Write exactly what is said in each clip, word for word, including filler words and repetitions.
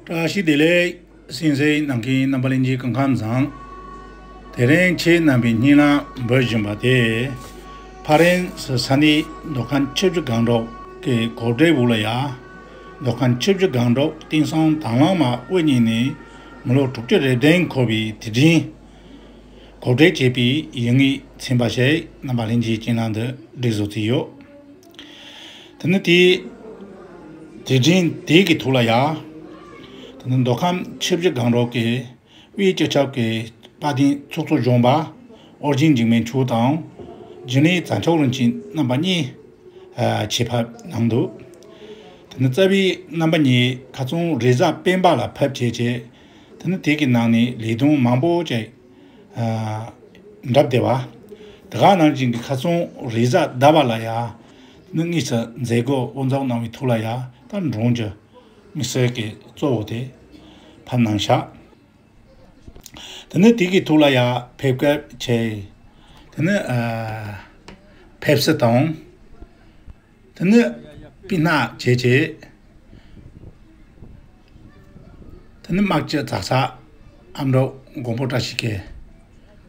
བཀྲ་ཤིས་བདེ་ལེགས། གསན་གཟིགས་གནང་མཁན་རྣམ་པ་ལྷན་རྒྱས་སྐུ་ཁམས་བཟང་། དེ་རིང་ཁྱེད་རྣམ་པའི་སྙན་ལམ་འབུལ་བཞིན་པ་དེ། ཕ་རན་སི་ས་གནས་མདོ་ཁམས་ཆུ་བཞི་སྒང་དྲུག་གི་གོ་སྒྲིག་འོག་ལ་ཡ། མདོ་ཁམས་ཆུ་བཞི་སྒང་དྲུག་བསྟན་སྲུང་དང་བླངས་དམག་དབུ་བརྙེས་ནས་མི་ལོ་དྲུག་ཅུ་རེ་བདུན་འཁོར་བའི་དུས་དྲན་གོ་སྒྲིག་བྱས་པའི་ཡུལ་དངོས་ཚན་པ་ཞིག་རྣམ་པ་ལྷན་རྒྱས་སྙན་ལམ་དུ་སྒྲིག་བཟོ་བྱས་ཡོད། དེ་ནི་དེའི་དུས་དྲན་དེ་གི་ཐོག་ལ་ཡ། དེ་ནི་མདོ་ཁམས་ཆུ་བཞི་སྒང་དྲུག་གི་དབུས་སྤྱི་ཁྱབ་ཀྱི་དཔལ་ལྡན་ཚོགས་གཙོ་གཞོན་པ་ཨོ་རྒྱན་འཇིགས་མེད་མཆོག་དང་། རྒྱུན་ལས་བྱང་ཆུབ་རིན་ཆེན་རྣམ་པ་གཉིས་ཆེད་ཕེབས་གནང་འདུག་དེ་ནི་རྩ་བའི་རྣམ་པ་གཉིས་ཁ་སང་རེས་གཟའ་སྤེན་པ་ལ་ཕེབས་བྱས་རྗེས། དེ་ནི་དེ་གི་ནང་ནས་ལས་དོན་མང་པོ་ཅིག་འགྲུབ་བསྡད་པ། དེ་ག་ནང་བཞིན་གྱི་ཁ་སང་རེས་གཟའ་ཟླ་བ་ལ་ཡ། དེ་ནི་དངོས་སུ་མཛད་སྒོ་དབུ་འཛུགས་གནང་བའི་ཐོག་ལ་ཡ། ད་འབྲོང་ཆུ་དམིགས་བསལ་གྱི་གཙོ་བོ་དེ་ཕེབས་གནང་ཤག་དེ་ནི་དེ་གི་ཐོག་ལ་ཡ་ཕེབས་སྐབས་ཆེ། དེ་ནི་ཨ་ཕེབས་བསུ་དང་། དེ་ནི་སྤུས་ནག་བྱས་བྱས། དེ་ནི་དམག་སྤྱི་ཛ་སག་ཨ་མྲོ་མགོན་པོ་བཀྲ་ཤིས་ཀྱི་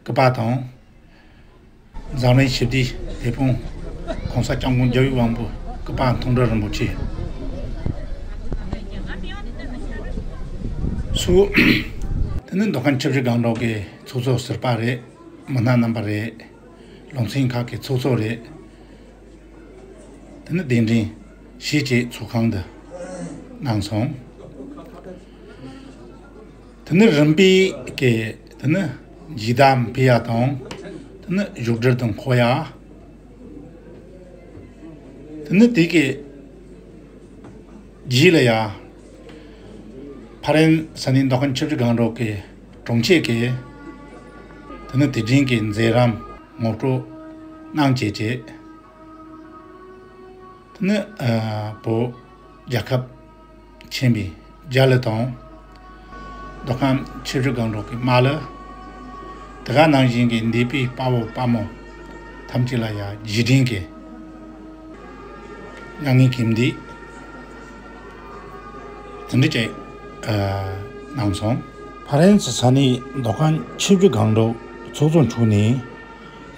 སྐུ་པར་དང་། འཛམ་གླིང་ཞི་བདེའི་དེད་དཔོན་༸གོང་ས་༸སྐྱབས་མགོན་རྒྱལ་བའི་དབང་པོའི་སྐུ་པར་མཐོང་གྲོལ་རིན་པོ་ཆེ་སོགས། དེ་ནི་མདོ་ཁམས་ཆུ་བཞི་སྒང་དྲུག་གི་ཚོགས་གཙོ་ཟུར་པ་རེད། མི་སྣ་རྣམ་པ་རེད། ལུང་ཚན་ཁག་གི་ཚོགས་གཙོ་རེད། དེ་ནི་གདན་འདྲེན་ཞུས་བྱས་ཚོགས་ཁང་དུ་གནང་སོང་། དེ་ནི་རིམ་པས་ཀྱི་དེ་ནི་འཇིགས་བརྡ་འཕུར་ཡ་དང་། དེ་ནི་བཞུགས་གྲལ་དུ་འཁོད་ཡ། དེ་ནི་དེ་གི་རྗེས་ལ་ཡ། ཕ་རན་ས་གནས་མདོ་ཁམས་ཆུ་བཞི་སྒང་དྲུག་གི་དྲུང་ཆེ་གིས་དེ་ནི་དུས་དྲན་གྱི་མཛད་རིམ་ངོ་སྤྲོད་གནང་བྱས་བྱས། དེ་ནི་ཨ་བོད་རྒྱལ་ཁབ་ཆེན་པོའི་རྒྱལ་གླུ་དང་། མདོ་ཁམས་ཆུ་བཞི་སྒང་དྲུག་གི་དམག་གླུ། དེ་ག་ནང་བཞིན་གྱི་འདས་པའི་དཔའ་བོ་དཔའ་མོ་ཐམས་ཅད་ལ་ཡང་རྗེས་དྲན་གྱི་མྱ་ངན་གྱི་འདི་དེ་འདྲ་ཅིག་ཨ་གནང་སོང་། ཕ་རན་སི་ས་གནས་མདོ་ཁམས་ཆུ་བཞི་སྒང་དྲུག་ཚོགས་གཙོ་མཆོག་ནས།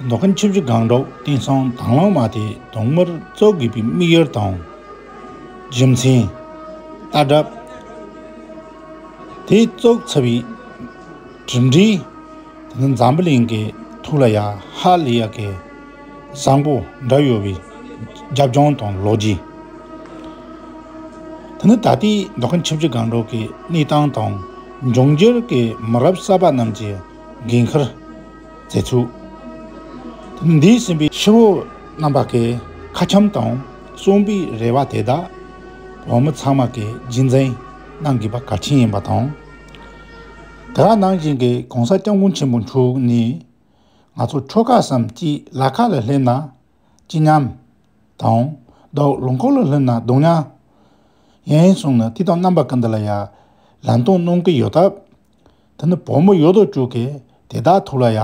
མདོ་ཁམས་ཆུ་བཞི་སྒང་དྲུག་བསྟན་སྲུང་དང་བླངས་དམག་དེ་དུང་དམར་བཙུགས་དགོས་པའི་དམིགས་ཡུལ་དང་། རྒྱུ་མཚན། ལྟ་གྲུབ། དེ་བཙུགས་ཚར་བའི་གྲུབ་འབྲས། དེ་ནི་འཛམ་བུ་གླིང་གི་ཐོག་ལ་ཡང་ཧ་ལས་ཡག་གི་བཟང་པོ་འདྲ་ཡོད་པའི་རྒྱབ་ལྗོངས་དང་ལོ་རྒྱུས། དེ་ནི་ད་ལྟའི་མདོ་ཁམས་ཆུ་བཞི་སྒང་དྲུག་གི་གནས་སྟངས་དང་འབྱུང་འགྱུར་གྱི་མི་རབས་གསར་པ་རྣམས་ཀྱི་འགན་ཁུར་མཛད་ཚུལ། དེ་ནི་འདས་ཟིན་པའི་ཤི་བོ་རྣམ་པ་གི་ཁ་ཆེམས་དང་གསུངས་པའི་རེ་བ་དེ་དག་བོད་མི་ཚང་མ་གིས་རྒྱུན་འཛིན་གནང་དགོས་པ་གལ་ཆེན་ཡིན་པ་དང་། དེ་ག་ནང་བཞིན་གྱི་༸གོང་ས་༸སྐྱབས་མགོན་ཆེན་པོ་མཆོག་ནས། ང་ཚོ་ཆོལ་ཁ་གསུམ་གཅིག་ལ་ཁ་ལ་སླེབས་ན་གཅིག་མཉམ་དང་། རྡོ་རླངས་འཁོར་ལ་སླེབས་ན་རྡོག་མཉམ་ཡིན་གསུངས་ནས། དེ་དང་རྣམ་པ་ཀུན་ཏུ་ལ་ཡ་ལམ་སྟོན་གནང་གི་ཡོད་སྟབས། དེ་ནི་བོད་མི་ཡོད་དོ་ཅོག་གིས་དེ་དག་ཐོག་ལ་ཡ་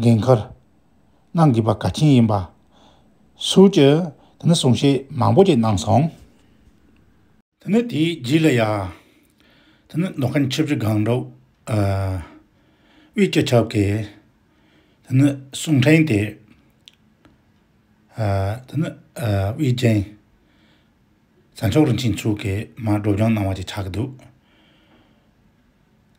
འགན་ཁུར་གནང་དགོས་པ་གལ་ཆེན་ཡིན་པ་སོགས་ཀྱི་དེ་ནི་གསུང་བཤད་མང་པོ་ཅིག་གནང་སོང་། དེ་ནི་དེའི་རྗེས་ལ་ཡ། དེ་ནི་མདོ་ཁམས་ཆུ་བཞི་སྒང་དྲུག་ཨ་དབུས་སྤྱི་ཁྱབ་ཀྱི་དེ་ནི་གསུང་འཕྲིན་དེ་ཨ་དེ་ནི་ཨ་དབུས་རྒྱུན་བྱང་ཆུབ་རིན་ཆེན་མཆོག་གིས་མར་སྒྲོག་སྦྱང་གནང་བ་ཅིག་ཆགས་ཀྱི་འདུག་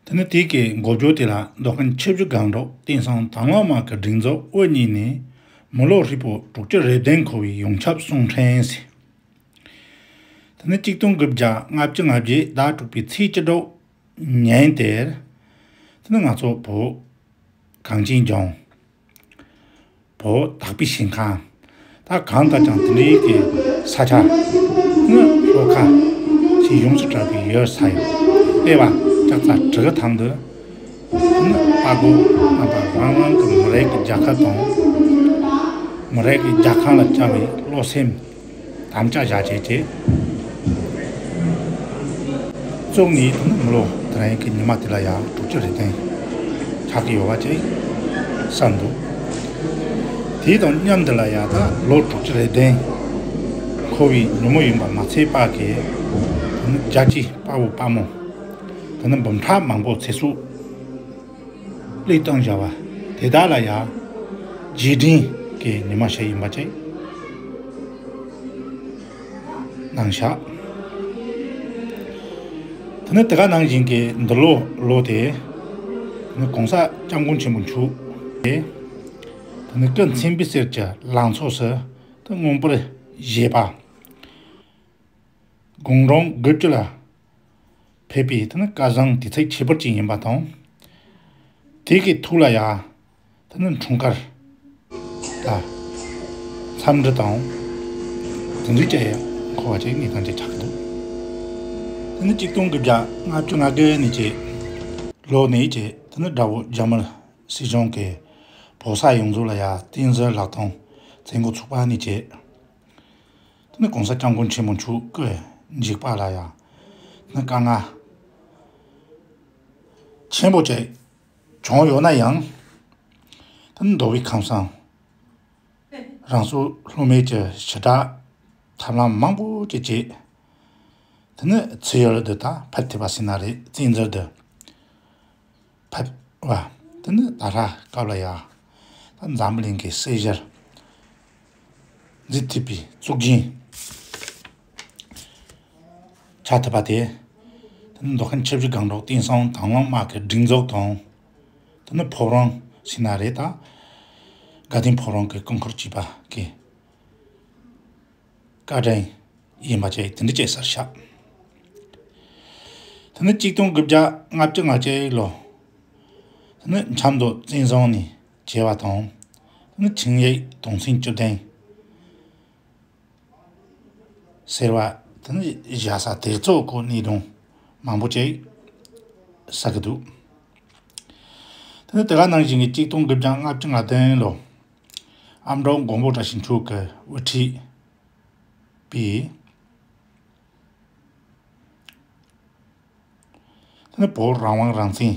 དེ་ནི་དེ་གའི་འགོ་བརྗོད་དེ་ལ་མདོ་ཁམས་ཆུ་བཞི་སྒང་དྲུག་བསྟན་སྲུང་དང་བླངས་དམག་གི་སྒྲིག་འཛུགས་དབུ་བརྙེས་ནས་མི་ལོ་ཧྲིལ་པོ་དྲུག་ཅུ་རེ་བདུན་འཁོར་བའི་ཡོངས་ཁྱབ་གསུང་འཕྲིན་ཟེར། དེ་ནི་གཅིག་སྟོང་དགུ་བརྒྱ་ལྔ་བཅུ་ང་བརྒྱད་ཟླ་དྲུག་པའི་ཚེས་བཅུ་དྲུག་ཉིན་དེར། དེ་ནི་ང་ཚོ་བོད་གངས་ཅན་ལྗོངས། བོད་དག་པའི་ཞིང་ཁམས། ད་གང་ལྟར་ཀྱང་དེ་འདྲའི་གི་ས་ཆ་ནི་ལྷོ་ཁ་ཞེས་ཡོངས་སུ་གྲགས་པའི་ཡུལ་ས་ཡོད། ལྟེ་བ་ལྕགས་རྩ་གྲི་གུ་ཐང་དུ། དེ་ནི་དཔའ་རྒོད་རྣམ་པ་རང་རང་གི་མི་རིགས་ཀྱི་རྒྱལ་ཁབ་དང་། མི་རིགས་ཀྱི་རྒྱལ་ཁམས་ལ་བཅངས་པའི་བློ་སེམས་དམ་བཅའ་བཞག་བྱས་ཏེ། བཙུགས་ནས་དེ་ནི་མི་ལོ་དེ་རིང་གི་ཉི་མ་དེ་ལ་ཡང་དྲུག་ཅུ་རེ་བདུན་ཆགས་ཀྱི་ཡོད་པ་ཅིག་བསམ་འདུག་དེ་དང་མཉམ་དུ་ལ་ཡང་ད་ལོ་དྲུག་ཅུ་རེ་བདུན་འཁོར་བའི་ཉིན་མོ་ཡིན་པ་མ་ཚད་པ་གི་དེ་ནི་རྒྱལ་གཅེས་དཔའ་བོ་དཔའ་མོ་ དེ་ནི་འབུམ་ཕྲག་མང་པོ་ཚེ་སྲོག་བློས་བཏང་བཞག་པ་དེ་དག་ལ་ཡང་རྗེས་དྲན་གྱི་ཉི་མ་ཞིག་ཡིན་པ་བཅས་གནང་བཞག་དེ་ནི་དེ་ག་ནང་བཞིན་གྱི་འདི་ལོ་ལོ་དེ་དེ་ནི་གོང་ས་སྐྱབས་མགོན་ཆེན་པོ་མཆོག་དེ་དེ་ནི་སྐུ་མཚན་དཔེ་གསེར་གྱི་ལང་ཚོ་སུ་དེ་མངོན་པར་བཞེས་པ། དགུང་གྲངས་དགུ་བཅུ་ལ་ཕེབས་པའི་དེ་ནི་སྐལ་བཟང་དུས་ཚིགས་ཁྱད་པར་ཅན་ཡིན་པ་དང་། དེ་གི་ཐོག་ལ་ཡང་དེ་ནི་འཁྲུངས་སྐར་ལ་འཚམས་འདྲི་དང་དེ་འདྲའི་བཅས་མཁོ་བ་ཅིག་གནས་སྟངས་ཅིག་ཆགས་ཀྱི་འདུག་དེ་ནི་གཅིག་སྟོང་དགུ་བརྒྱ་ལྔ་བཅུ་ང་དགུ་ནས་ཀྱི་ལོ་ནས་ཀྱི་དེ་ནི་དགྲ་བོ་རྒྱ་དམར་སྲིད་གཞུང་གི་བོད་ས་ཡོངས་རྫོགས་ལ་ཡང་བཙན་འཛུལ་ལག་སྟོང་བཙན་འགོག་ཚོགས་པ་ནས་ཀྱི། དེ་ནི་གོང་ས་སྐྱབས་མགོན་ཆེན་པོ་མཆོག་གི་འཇིགས་པ་ལ་ཡང་དེ་ནི་དཀའ་ངལ་ཆེན་པོ་ཅིག་བྱུང་ཡོད་ན་ཡང་། དེ་ནི་མདོ་དབུས་ཁམས་གསུམ་རང་སྲོག་བློས་མེད་ཀྱི་ཞི་དྲག་ཐབས་ལམ་མང་པོ་ཅིག་བྱས། དེ་ནི་ཚུར་ཡུལ་དུ་ད་ཕེབས་ཐུབ་པ་ཟེར་ན་རེད། བཙན་འཛུལ་དུ་ཕེབས་པ། དེ་ནི་ད་ལྟ་སྐབས་ལ་ཡང་ད་འཛམ་བུ་གླིང་གི་སྲིད་གཞིར་འཛིན་ཐུབ་པའི་གཙུག་རྒྱན་ཆགས་ཐུབ་པ་དེ། དེ་ནི་མདོ་ཁམས་ཆུ་བཞི་སྒང་དྲུག་བསྟན་སྲུང་དྭང་བླངས་དམག་གི་སྒྲིག་འཛུགས་དང་། དེ་ནི་ཕོ་བྲང་ཟེར་ན་རེད། ད་དགའ་ལྡན་ཕོ་བྲང་གི་སྐུ་འཁོར་བཅས་པ་གི་བཀའ་དྲིན་ཡིན་པ་བཅས་དེ་འདྲ་བཅས་གསལ་བཤད། དེ་ནི་གཅིག་སྟོང་དགུ་བརྒྱ་ལྔ་བཅུ་ང་གཅིག་ལོ། དེ་ནི་ཆབ་མདོ་བཙན་བཟུང་ནས་བྱས་པ་དང་། དེ་ནི་ཆིངས་ཡིག་དོན་ཚན་བཅུ་བདུན་ཟེར་བ་དེ་ནི་བཞག་ས་དེ་ཚོ་གོ་གནད་དོན་མང་པོ་ཅིག་གསལ་གི་འདུག་དེ་ནི་དེ་ག་ནང་བཞིན་གྱི་གཅིག་སྟོང་དགུ་བརྒྱ་ལྔ་བཅུ་ང་བདུན་ལོ། ཨ་མྲོ་མགོན་པོ་བཀྲ་ཤིས་མཆོག་གི་དབུ་ཁྲིད་པའི་དེ་ནི་བོད་རང་དབང་རང་བཙན་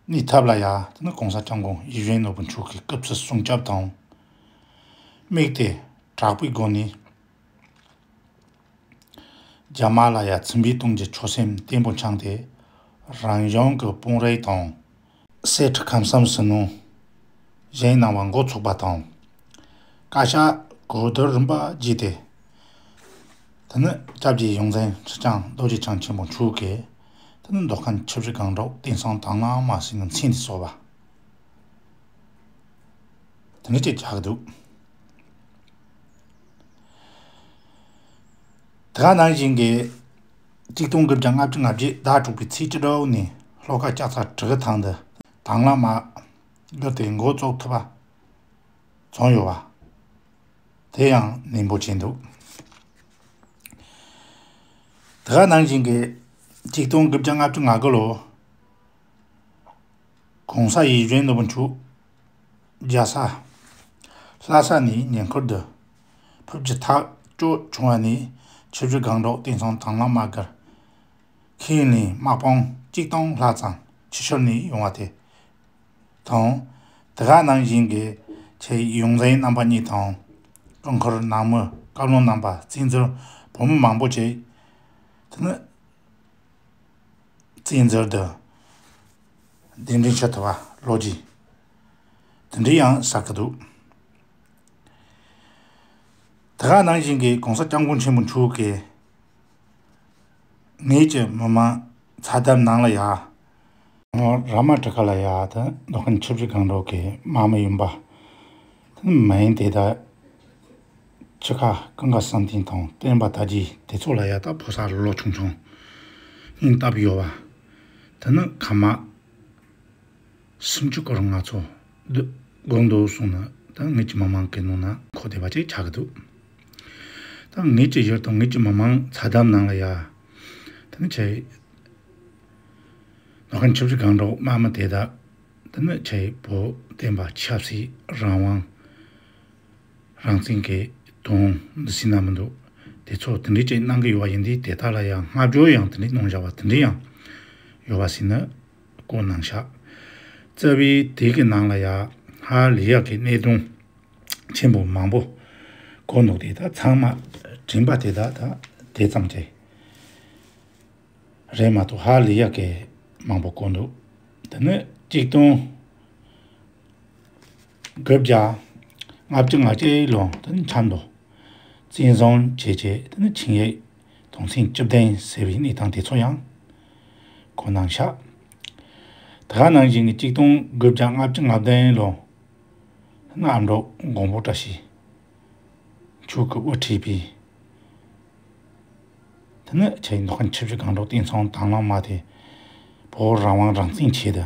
གནས་ཐབས་ལ་ཡ་དེ་ནི་གོང་ས་སྐྱབས་མགོན་ཡིད་བཞིན་ནོར་བུ་མཆོག་གི་སྐུ་ཚེ་སྲུང་སྐྱོབ་དང་། དམིགས་ཏེ་དྲག་པོའི་སྒོ་ནས་རྒྱ་དམར་ལ་ཡ་ཚིམ་པའི་གཏོང་རྒྱུ་ཆོད་སེམས་བརྟན་པོ་འཆང་སྟེ། རང་གཞུང་གི་དཔོན་རིགས་དང་། གསེར་ཁྲི་ཁམས་གསུམ་ཟིལ་གནོན་བཞིན་གནང་བ་འགོ་ཚུགས་པ་དང་། བཀའ་ཤག་གོ་བསྡུར་རིམ་པ་བརྒྱུད་དེ། དེ་ནི་སྐྱབས་རྗེ་ཡོངས་འཛིན་ཁྲི་བྱང་རྡོ་རྗེ་འཆང་ཆེན་པོ་མཆོག་གིས་དེ་ནི་མདོ་ཁམས་ཆུ་བཞི་སྒང་དྲུག་བསྟན་སྲུང་དྭང་བླངས་དམག་ཟེར་ནས་མཚན་དེ་གསོལ་བ། དེ་འདྲ་ཅིག་བྱ་གི་འདུག་དེ་ག་ནང་བཞིན་གྱི་གཅིག་སྟོང་དགུ་བརྒྱ་ལྔ་བཅུ་ང་བརྒྱད་ཟླ་དྲུག་པའི་ཚེས་བཅུ་དྲུག་ནས་ལྷོ་ཁ་ལྕགས་ཚ་གྲི་གུ་ཐང་དུ་དྭང་བླངས་དམག་བསྒྱུར་ཏེ་འགོ་བཙུགས་ཐུབ་པ་བྱུང་ཡོད་པ། དེ་ཡང་ནན་པོ་བྱས་འདུག་དེ་ག་ནང་བཞིན་གྱི་གཅིག་སྟོང་དགུ་བརྒྱ་ལྔ་བཅུ་ང་དགུ་ལོ། གོང་ས་ཡིད་བཞིན་ནོར་བུ་མཆོག་རྒྱལ་ས་ལྷ་ས་ནས་ཉེ་འཁོར་དུ་ཕེབས་རྒྱུ་ཐག་གཅོད་བྱུང་བ་ནས། ཆུ་བཞི་སྒང་དྲུག་བསྟན་སྲུང་དྭང་བླངས་དམག་སྒར་ཁས་ལེན་དམག་དཔུང་གཅིག་སྟོང་ལྷག་ཙམ་ཕྱི་ཕྱོགས་ནས་ཡོང་བ་དེ་དང་། དེ་ག་ནང་བཞིན་གྱི་ཆེད་ཡོངས་འཛིན་རྣམ་པ་གཉིས་དང་། སྐུ་འཁོར་ནང་མི་བཀའ་བློན་རྣམ་པ་བཙན་འཛུལ་བོད་མི་མང་པོ་ཅིག་དེ་ནི་བཙན་འཛུལ་དུ་གདན་འདྲེན་བྱེད་ཐུབ་པ་ལོ་རྒྱུས་དེ་འདྲ་ཡང་གསལ་གི་འདུག་དེ་ག་ནང་བཞིན་གྱི་གོང་ས་སྐྱབས་མགོན་ཆེན་པོ་མཆོག་གིས་ངེད་ཀྱི་མི་མང་ཚ་འདམ་ནང་ལ་ཡ། ར་མ་ཊི་ཀ་ལ་ཡ་དེ་མདོ་ཁམས་ཆུ་བཞི་སྒང་དྲུག་གི་དམག་མི་ཡིན་པ། དེ་མིན་དེ་དག་ཆུ་ཁ་ཀུན་དགའ་བསམ་གཏན་དང་བསྟན་པ་དར་རྒྱས་དེ་ཚོ་ལ་ཡ་ད་ཕོ་གསར་ལོ་ཆུང་ཆུང་སྙིང་སྟོབས་ཡོད་པ། དེ་ནི་ཁ་མ་སུམ་ཅུ་སྐོར་ང་ཚོ་འདི་དགོས་འདུག་གསུངས་ན། ད་ངེད་ཀྱི་མི་མང་གི་ནང་ན་མཁོ་བསྡད་པ་ཅིག་ཆགས་ཀྱི་འདུག་ད་ངེད་ཀྱི་ཡུལ་དང་ངེད་ཀྱི་མི་མང་ཚ་འདམ་ནང་ལ་ཡ། དེ་ནི་ཆེ། མདོ་ཁམས་ཆུ་བཞི་སྒང་དྲུག་དམག་མི་དེ་དག་དེ་ནི་ཆེ་བོད་བསྟན་པ་ཆབ་སྲིད་རང་དབང་རང་བཙན་གྱི་དོན་འདི་ཟེར་ན་མི་འདུག་དེ་ཚོ་དེ་འདྲའི་ཅིག་གནང་གི་ཡོད་པ་ཡིན་དུས། དེ་དག་ལ་ཡང་བསྔགས་བརྗོད་ཡང་དེ་འདྲའི་གནང་བཞག་པ་དེ་འདྲའི་ཡང་ཡོད་པ་ཟེར་ནས་བཀོད་གནང་བཞག་རྩ་བའི་དེ་གི་ནང་ལ་ཡང་ཧ་ལས་ཡག་གི་གནད་དོན་ཆེན་པོ་མང་པོ་བཀོད་འདུག་དེ་དག་ཚང་མ་དྲན་པ་དེ་དག་ད་དེ་ཙམ་གྱིས། རེད་མ་གཏོགས་ཧ་ལས་ཡག་གི་མང་པོ་བཀོད་འདུག་དེ་ནི་གཅིག་སྟོང་དགུ་བརྒྱ་ལྔ་བཅུ་ང་གཅིག་ལོ་དེ་ནི་ཆབ་མདོ་བཙན་བཟུང་བྱས་བྱས་དེ་ནི་ཆིངས་ཡིག་དོན་ཚན་བཅུ་བདུན་ཟེར་བའི་གནས་སྟངས་དེ་ཚོ་ཡང་བཀོད་གནང་ཤག་དེ་ག་ནང་བཞིན་གྱི་གཅིག་སྟོང་དགུ་བརྒྱ་ལྔ་བཅུ་ང་བདུན་ལོ། ཨ་མདོ་མགོན་པོ་བཀྲ་ཤིས་མཆོག་གིས་དབུ་ཁྲིད་པའི་དེ་ནི་ཆེས་མདོ་ཁམས་ཆུ་བཞི་སྒང་དྲུག་བསྟན་སྲུང་དྭང་བླངས་དམག་དེ་བོད་རང་དབང་རང་བཙན་ཆེད་དུ་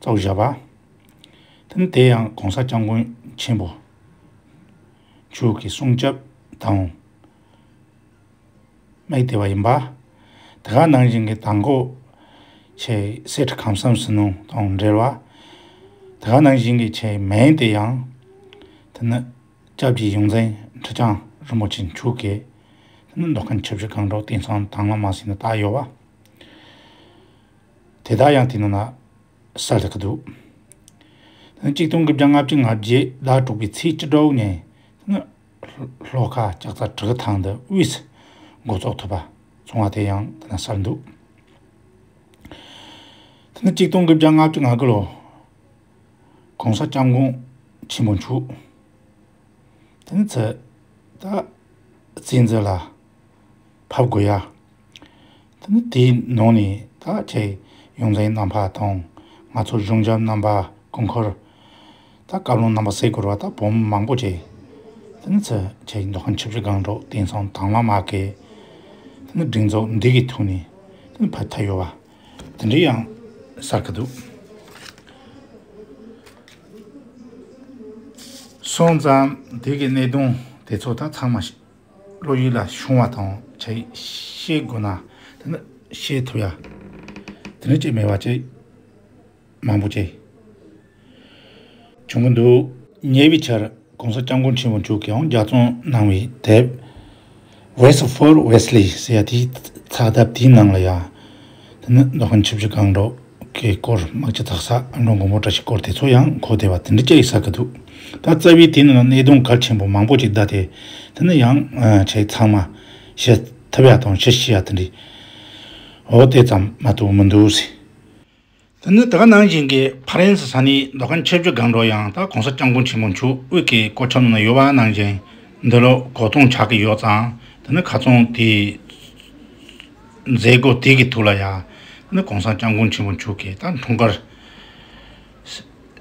བཙུགས་བཞག་པ། དེ་ནི་དེ་ཡང་གོང་ས་སྐྱབས་མགོན་ཆེན་པོ་མཆོག་གི་སྲུང་སྐྱོབ་དང་། དམིགས་ཏེ་བ་ཡིན་པ། དེ་ག་ནང་བཞིན་གྱི་དང་པོ་ཆེ་གསེར་ཁྲི་ཁམས་གསུམ་ཟིལ་གནོན་དང་འབྲེལ་བ། དེ་ག་ནང་བཞིན་གྱི་ཆེ་མིང་དེ་ཡང་། དེ་ནི་སྐྱབས་རྗེ་ཡོངས་འཛིན་ཁྲི་བྱང་རིན་པོ་ཆེ་མཆོག་གིས་དེ་ནི་མདོ་ཁམས་ཆུ་བཞི་སྒང་དྲུག་བསྟན་སྲུང་དྭང་བླངས་དམག་ཟེར་ནས་བཏགས་ཡོད་པ། དེ་དག་ཡང་དེ་ནང་ན་གསལ་ལེ་གི་འདུག་གཅིག་སྟོང་དགུ་བརྒྱ་ལྔ་བཅུ་ང་བརྒྱད་ཟླ་དྲུག་པའི་ཚེས་བཅུ་དྲུག་ཉིན། ལྷོ་ཁ་ལྕགས་རྩ་གྲི་གུ་ཐང་དུ་དབུས་སུ་འགོ་བཙུགས་ཐུབ་པ་སོང་བ་དེ་ཡང་དེ་ན་གསལ་འདུག་དེ་ནི་གཅིག་སྟོང་དགུ་བརྒྱ་ལྔ་བཅུ་ང་དགུ་ལོ། གོང་ས་སྐྱབས་མགོན་ཆེན་པོ་མཆོག་དེ་ནི་ཚེ་ད་བཙན་འཛུལ་ལ་ཕབ་དགོས་ཡ། དེ་ནི་དེའི་ནང་ནས་ད་ཆེ་ཡོངས་འཛིན་རྣམ་པ་དང་ང་ཚོ་གཞུང་ཞབས་རྣམ་པ་སྐུ་འཁོར། ད་བཀའ་བློན་རྣམ་པ་ཟེར་དགོས་རེད་བ། ད་བོད་མི་མང་པོ་ཆེ་དེ་ནི་ཚེ་ཆེ་མདོ་ཁམས་ཆུ་བཞི་སྒང་དྲུག་བསྟན་སྲུང་དྭང་བླངས་དམག་གི་དེ་ནི་སྒྲིག་འཛུགས་འདི་གི་ཐོག་ནས་དེ་ནི་ཕར་ཐར་ཡོད་བ། དེ་འདྲ་ཡང་གསལ་གི་འདུག་སོང་ཙང་དེ་གི་གནད་དོན་དེ་ཚོ་ད་ཚང་མ་བློ་ཡུལ་ལ་བྱུང་བ་དང་ཆ་ཤས་དགོས་ན་དེ་ནི་བཤད་ཐུབ་ཡ་དེ་འདྲ་ཅིག་མེད་པ་ཅིག་མང་པོ་ཅིག་བྱུང་གི་འདུག་ཉེ་བའི་ཆར་གོང་ས་སྐྱབས་མགོན་ཆེན་པོ་མཆོག་གིས་ཡང་ལྗགས་རྩོམ་གནང་བའི་དེབ། Voice for Wesley ཟེར་ཡ་དེའི་ཚགས་དེབ་དེའི་ནང་ལ་ཡང་། དེ་ནི་མདོ་ཁམས་ཆུ་བཞི་སྒང་དྲུག་གི་སྐོར་དམག་སྤྱི་ཚོགས་གཙོ་ཨ་མདོ་མགོན་པོ་བཀྲ་ཤིས་སྐོར་དེ་ཚོ་ཡང་འཁོད་བསྡད་པ་དེ་འདྲ་ཅིག་གསལ་གི་འདུག་ད་རྩ་བའི་དེའི་ནང་ལ་གནད་དོན་གལ་ཆེན་པོ་མང་པོ་ཅིག་བསྡད་དེ། དེ་ནི་ཡང་ཆེ་ཚང་མ་ཤེས་ཐུབ་ཡ་དང་ཤེས་ཤེས་ཡ་དེ་འདྲ། འོ་དེ་ཙམ་མ་གཏོགས་མི་འདུག་ཟེར། དེ་ནི་དེ་ག་ནང་བཞིན་གྱི་ཕ་རན་སི་ས་གནས་མདོ་ཁམས་ཆུ་བཞི་སྒང་དྲུག་ཡང་ད་གོང་ས་སྐྱབས་མགོན་ཆེན་པོ་མཆོག་དབུས་ཀྱི་གོ་ཆོད་ནང་ཡོད་པ་ནང་བཞིན་འདི་ལོ་གོ་སྟོན་ཆགས་ཀྱི་ཡོད་ཙང་། དེ་ནི་ཁ་རྩང་དེའི་མཛད་སྒོ་དེ་གི་ཐོག་ལ་ཡང་དེ་ནི་གོང་ས་སྐྱབས་མགོན་ཆེན་པོ་མཆོག་གིས་ད་འཁྲུངས་སྐར་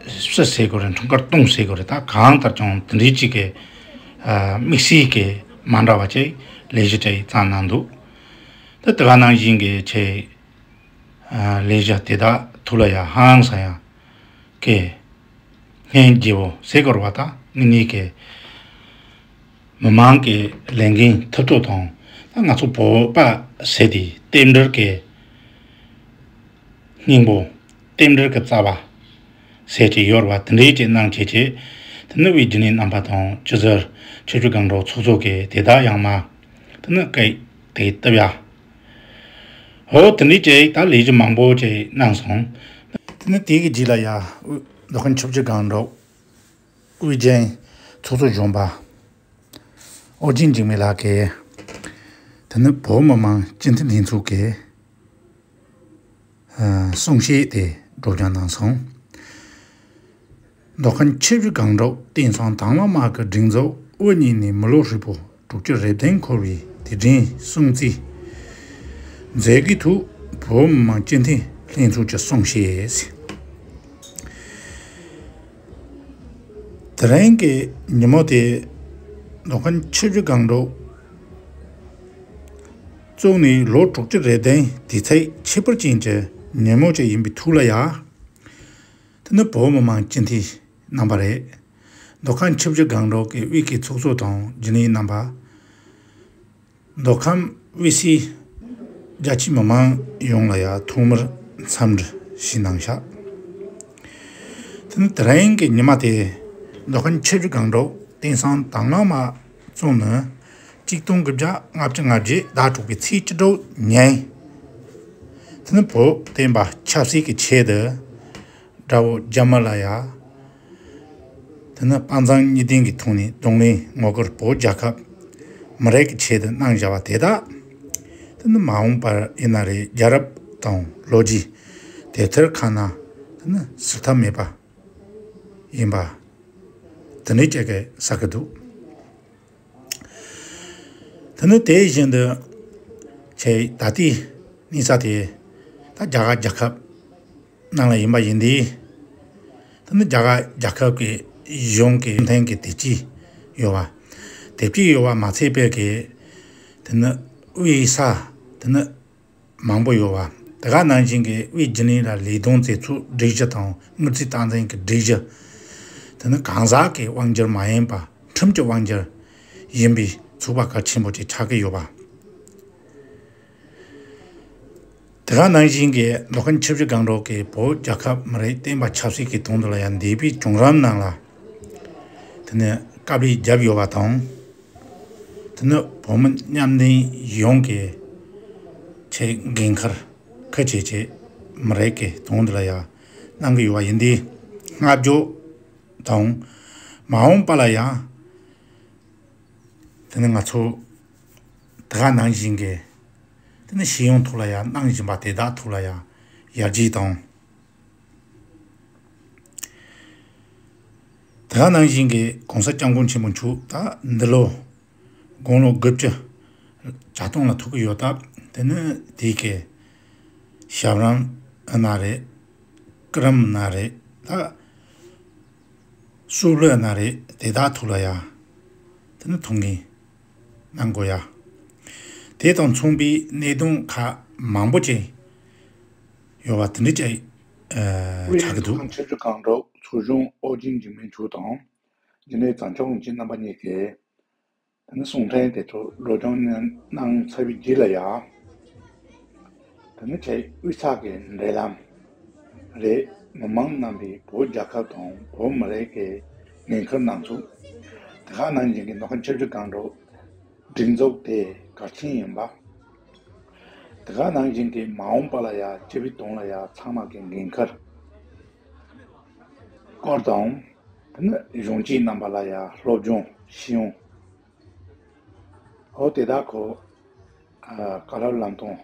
བཞི་ཟེར་དགོས་རེད། འཁྲུངས་སྐར་སྟོང་ཟེར་དགོས་རེད། ད་གང་ལྟར་ཀྱང་དེ་འདྲའི་ཅིག་གི་དམིགས་བསལ་གྱི་མ་འདྲ་བ་ཅིག་ལས་གཞི་ཅིག་བརྩམས་གནང་འདུག་ད་དེ་ག་ནང་བཞིན་གྱི་ཆེ། ལས་གཞི་དེ་དག་ཐོག་ལ་ཡང་ཧང་སང་ཡང་གི་སྙིང་རྗེ་བོ་ཟེར་དགོས་རེད་བ། ད་དངོས་གནས་ཀྱི་མི་མང་གི་ལས་འགན་ཐུབ་ཐོབ་དང་། ད་ང་ཚོ་བོད་པ་ཟེར་དེ་རྟེན་འབྲེལ་གྱི་སྙིང་པོ། རྟེན་འབྲེལ་གྱི་རྩ་བ་ཟེར་གྱི་ཡོད་རེད་བ། དེ་འདྲའི་ཅིག་གནང་བྱས་བྱས། དེ་ནི་དབུས་རྒྱུན་ལས་རྣམ་པ་དང་སྤྱི་ཟུར་ཆུ་བཞི་སྒང་དྲུག་ཚོགས་གཙོ་གིས་དེ་དག་ཡང་མ་དེ་ནི་སྐད་དེ་བཏབ་ཡ། འོ་དེ་འདྲའི་ཅིག་ད་ལས་གཞི་མང་པོ་ཅིག་གནང་སོང་། དེ་ནི་དེ་གི་རྗེས་ལ་ཡ་མདོ་ཁམས་ཆུ་བཞི་སྒང་དྲུག་དབུས་རྒྱུན་ཚོགས་གཙོ་གཞོན་པ་ཨོ་རྒྱན་འཇིགས་མེད་ལགས་ཀྱིས་དེ་ནི་བོད་མི་མང་སྤྱི་འཐུས་ལྷན་ཚོགས་ཀྱི་གསུང་བཤད་དེ་སྒྲོག་སྦྱང་གནང་སོང་། མདོ་ཁམས་ཆུ་བཞི་སྒང་དྲུག་བསྟན་སྲུང་དྭང་བླངས་དམག་གི་སྒྲིག་འཛུགས་དབུ་བརྙེས་ནས་མི་ལོ་ཧྲིལ་པོ་དྲུག་ཅུ་རེ་བདུན་འཁོར་བའི་དུས་དྲན་སྲུང་བརྩི་མཛད་སྒོའི་ཐོག་བོད་མི་མང་སྤྱི་འཐུས་ལྷན་ཚོགས་ཀྱི་གསུང་བཤད། དེ་རིང་གི་ཉིན་མོ་དེ་མདོ་ཁམས་ཆུ་བཞི་སྒང་དྲུག་བཙུགས་ནས་ལོ་དྲུག་ཅུ་རེ་བདུན་དུས་ཚིགས་ཁྱད་པར་ཅན་གྱི་ཉིན་མོ་ཅིག་ཡིན་པའི་ཐོག་ལ་ཡ། དེ་ནི་བོད་མི་མང་སྤྱི་འཐུས་རྣམ་པ་རེད། མདོ་ཁམས་ཆུ་བཞི་སྒང་དྲུག་གི་དབུས་ཀྱི་ཚོགས་གཙོ་དང་རྒྱུན་ལས་རྣམ་པ། མདོ་ཁམས་དབུས་སའི་རྒྱ་ཆེའི་མི་མང་ཡོངས་ལ་ཡང་ཐོག་མར་འཚམས་འདྲི་ཞུས་གནང་ཤག་དེ་ནི་དེ་རིང་གི་ཉི་མ་དེ་མདོ་ཁམས་ཆུ་བཞི་སྒང་དྲུག་བསྟན་སྲུང་དྭང་བླངས་དམག་བཙུགས་ནས་གཅིག་སྟོང་དགུ་བརྒྱ་ལྔ་བཅུ་ང་བརྒྱད་ཟླ་དྲུག་པའི་ཚེས་བཅུ་དྲུག་ཉིན། དེ་ནི་བོད་བསྟན་པ་ཆབ་སྲིད་ཀྱི་ཆེད་དུ། དགྲ་བོ་རྒྱ་མི་ལ་ཡ། དེ་ནི་དཔའ་མཛངས་གཉིས་ལྡན་གྱི་ཐོག་ནས་གདོང་ལེན་ངོ་རྒོལ་བོད་རྒྱལ་ཁབ་མི་རིགས་ཀྱི་ཆེད་དུ་གནང་བཞག་པ་དེ་དག་ནི་མ་འོངས་པར་ཡིན་ན་རེད། རྒྱལ་རབས་དང་ལོ་རྒྱུས་དེབ་ཐེར་ཁག་ན་དེ་ནི་ཟུར་ཐབས་མེད་པ་ཡིན་པ་དེ་འདྲའི་ཅིག་གི་ཟེར་གི་འདུག་དེ་ནི་དེ་བཞིན་དུ་ཆེ་ད་ལྟའི་གནས་ས་དེ་ད་རྒྱ་གར་རྒྱལ་ཁབ་ནང་ལ་ཡིན་པ་ཡིན་དུས། དེ་ནི་རྒྱ་གར་རྒྱལ་ཁབ་ཀྱི་གཞུང་གི་མཐུན་གྱི་དེབ་སྐྱེལ་ཡོད་པ། དེབ་སྐྱེལ་ཡོད་པ་མ་ཚད་པའི་གི་དེ་ནི་དབུས་ས་དེ་ནི་མང་པོ་ཡོད་པ། དེ་ག་ནང་བཞིན་གྱི་དབུས་རྒྱུན་ལས་ལ་ལས་དོན་མཛད་ཚུལ་སྒྲིག་གཞི་དང་དངུལ་རྩིས་སྟངས་འཛིན་གྱི་སྒྲིག་གཞི། དེ་ནི་གང་ཟག་གི་དབང་སྒྱུར་མ་ཡིན་པ་ཁྲིམས་ཀྱི་དབང་སྒྱུར་ཡིན་པའི་ཚུགས་པ་གལ་ཆེན་པོ་ཅིག་ཆགས་ཀྱི་ཡོད་པ། དེ་ག་ནང་བཞིན་གྱི་མདོ་ཁམས་ཆུ་བཞི་སྒང་དྲུག་གི་བོད་རྒྱལ་ཁབ་མི་རིགས་བསྟན་པ་ཆབ་སྲིད་ཀྱི་དོན་དུ་ལ་ཡང་འདས་པའི་བྱུང་རིམ་ནང་ལ་དེ་ནི་དཀའ་ལས་བརྒྱབ་ཡོད་པ་དང་། དེ་ནི་བོད་མི་མཉམ་འདུས་ཡོངས་ཀྱི་ཆེས་འགན་འཁུར་གལ་ཆེ་ཆེ་མི་རིགས་ཀྱི་དོན་དུ་ལ་ཡང་གནང་གི་ཡོད་པ་ཡིན་དུས། བསྔགས་བརྗོད་དང་མ་འོངས་པ་ལ་ཡང་དེ་ནི་ང་ཚོ་དེ་ག་ནང་བཞིན་གྱི་དེ་ནི་ཤེས་ཡོན་ཐོག་ལ་ཡང་གནང་བཞིན་པ་དེ་དག་ཐོག་ལ་ཡང་ཡར་རྒྱས་དང་། དེ་ག་ནང་བཞིན་གྱི་༸གོང་ས་༸སྐྱབས་མགོན་ཆེན་པོ་མཆོག་ད་འདི་ལོ་དགུང་ལོ་དགུ་བཅུ་གྱ་སྟོང་ལ་ཐུག་གི་ཡོད་སྟབས། དེ་ནི་དེའི་གི་ཞབས་རིམ་ཨ་ན་རེད། སྐུ་རིམ་ཨ་ན་རེད། ད་སྲོག་བླུ་ཨ་ན་རེད། དེ་དག་ཐོག་ལ་ཡང་དེ་ནི་ཐུགས་འགན་གནང་དགོས་ཡ། དེ་དང་མཚུངས་པའི་གནད་དོན་ཁག་མང་པོ་ཅིག་ཡོད་པ་དེ་འདྲ་ཅིག་ཆགས་ཀྱི་འདུག་ཆབ་སྲིད་ཁང་གྲོགས་ཚོགས་གཞོན་ཨོ་རྒྱན་འཇིགས་མེད་མཆོག་དང་། རྒྱུན་ལས་བྱང་ཆུབ་དབང་ཕྱུག་རྣམ་པ་གཉིས་ཀྱིས་དེ་ནི་གསུང་འཕྲིན་དེ་ཚོ་སློབ་སྦྱོང་གནང་ཚར་བའི་རྗེས་ལ་ཡ། དེ་ནི་ཆེས་དབུས་ས་གི་འབྲེལ་ལམ་རེད། མི་མང་རྣམ་པས་བོད་རྒྱལ་ཁབ་དང་བོད་མི་རིགས་ཀྱི་འགན་འཁུར་གནང་ཚུལ། དེ་ག་ནང་བཞིན་གྱི་མདོ་ཁམས་ཆུ་བཞི་སྒང་དྲུག་སྒྲིག་འཛུགས་དེ་གལ་ཆེན་ཡིན་པ། དེ་ག་ནང་བཞིན་གྱི་མ་འོངས་པ་ལ་ཡ་སྤྱི་པའི་དོན་ལ་ཡ་ཚང་མ་གི་འགན་འཁུར་སྐོར་དང་། དེ་ནི་གཞོན་སྐྱེས་རྣམ་པ་ལ་ཡ་སློབ་སྦྱོང་ཤེས་ཡོན། འོ་དེ་དག་ཁོ་བཀའ་སློབ་ལམ་སྟོན་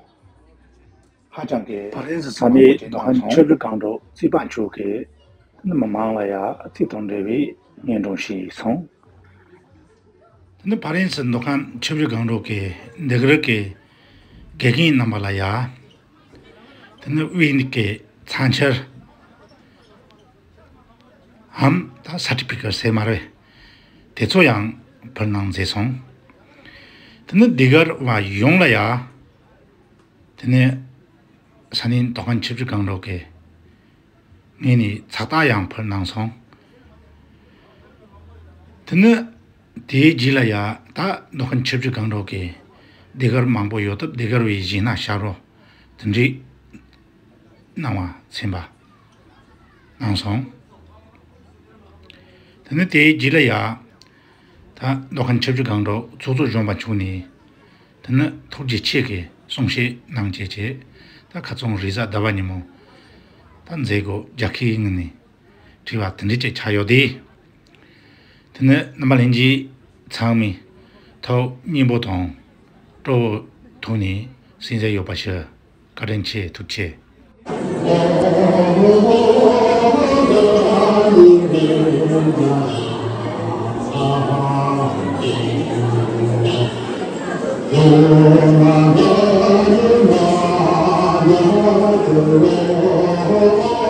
ཧ་ཅང་གི་ཕ་རན་སི་ས་གནས་མདོ་ཁམས་ཆབ་སྲིད་སྒང་དྲུག་རྩིས་པ་མཆོག་གིས་མི་མང་ལ་ཡ་རྩིས་དང་འབྲེལ་བའི་སྙན་སྒྲོན་ཞིག་སོང་། དེ་ནི་ཕ་རན་སི་མདོ་ཁམས་ཆབ་སྲིད་སྒང་དྲུག་གི་འདི་གར་གྱི་དགེ་རྒན་རྣམ་པ་ལ་ཡ། དེ་ནི་དབུས་ཀྱི་ཚང་འཆར་འམ་ད་སར་ཊི་ཕི་ཀེཊ་ཟེར་མ་རེད། དེ་ཚོ་ཡང་ཕུལ་གནང་མཛད་སོང་། དེ་ནི་འདི་གར་བ་ཡོངས་ལ་ཡ། དེ་ནས་ས་གནས་མདོ་ཁམས་ཆབ་སྲིད་སྒང་དྲུག་གི་ངོས་ནས་ཚགས་རྟགས་ཡང་ཕུལ་གནང་སོང་། དེ་ནས་དེའི་རྗེས་ལ་ཡ་ད་མདོ་ཁམས་ཆབ་སྲིད་སྒང་དྲུག་གི་ཟློས་གར་མང་པོ་ཡོད་སྟབས། ཟློས་གར་བའི་གཞས་སྣ་ཤར་རོ་དེ་འདྲའི་གནང་བ་ཚན་པ་གནང་སོང་། དེ་ནས་དེའི་རྗེས་ལ་ཡ། ད་མདོ་ཁམས་ཆབ་སྲིད་སྒང་དྲུག་ཚོགས་གཙོ་གཞོན་པ་མཆོག་ནས་དེ་ནི་ཐུགས་རྗེ་ཆེ་གི་གསུང་བཤད་གནང་བྱས་བྱས། ད་ཁ་རྩང་རེས་གཟའ་ཟླ་བ་ཉིན་མོ་ད་མཛད་སྒོ་རྒྱལ་ཁའི་ངང་ནས་བྲིས་པ་དེ་འདྲ་ཅིག་ཆགས་ཡོད་དེ། དེ་ནི་རྣམ་པ་ལྷན་རྒྱས་ཚང་མས་ཐུགས་མཉེས་པོ་དང་སྤྲོ་བོ་ཐོག་ནས་གསན་མཛད་ཡོད་པ་ཞུ། བཀའ་དྲིན་ཆེ། ཐུགས་རྗེ་ཆེ།